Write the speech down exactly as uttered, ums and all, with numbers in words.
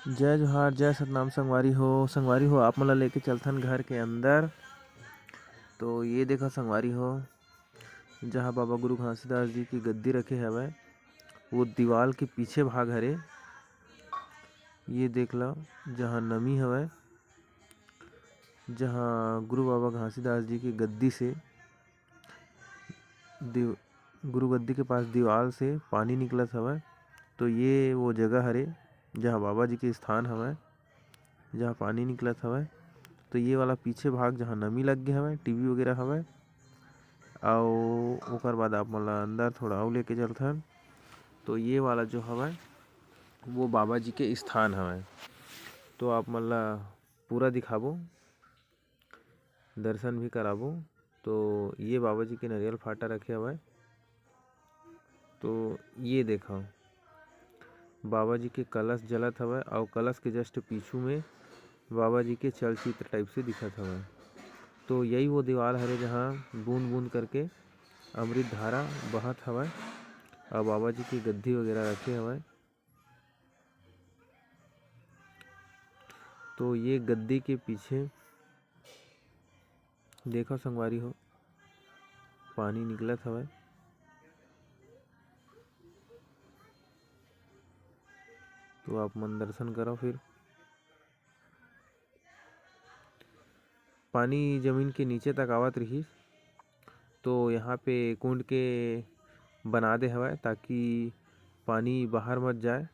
जय जोहार, जय सतनाम संगवारी हो। संगवारी हो, आप मन ला लेके चलथन घर के अंदर। तो ये देखा संगवारी हो, जहाँ बाबा गुरु घासीदास जी की गद्दी रखे हवय, वो दीवाल के पीछे भाग हरे। ये देख ला, जहाँ नमी हवय, जहाँ गुरु बाबा घासीदास जी की गद्दी से दीव-, गुरु गद्दी के पास दीवाल से पानी निकलत हवय। तो ये वो जगह हरे, जहाँ बाबा जी के स्थान हवय, जहाँ पानी निकलत हवय। तो ये वाला पीछे भाग, जहाँ नमी लग गे हवय, टीवी वगैरह हवय, अउ ओकर बाद आप मन ला अंदर थोड़ा अउ लेके चलथन। तो ये वाला जो हवय, वो बाबा जी के स्थान हवय। तो आप मन ला पूरा दिखाबो, दर्शन भी कराबो। तो ये बाबा जी के नरियल फाटा रखे हवय। तो ये देखा, बाबा जी के कलश जलत हवय, अउ कलश के just पीछू में बाबा जी के चलचित्र type से दिखत हवय। तो यही वो दीवाल हरे, जहाँ बूंद बूंद करके अमृत धारा बहत हवय, अउ बाबा जी के गद्दी वगैरह रखे हवय। तो ये गद्दी के पीछे देखो संगवारी हो, पानी निकलत हवय। तो आप मन दर्शन करो। फिर पानी जमीन के नीचे तक आवत रिहिस, तो यहाँ पे कुंड के बना दे हवय, ताकि पानी बाहर मत जाए।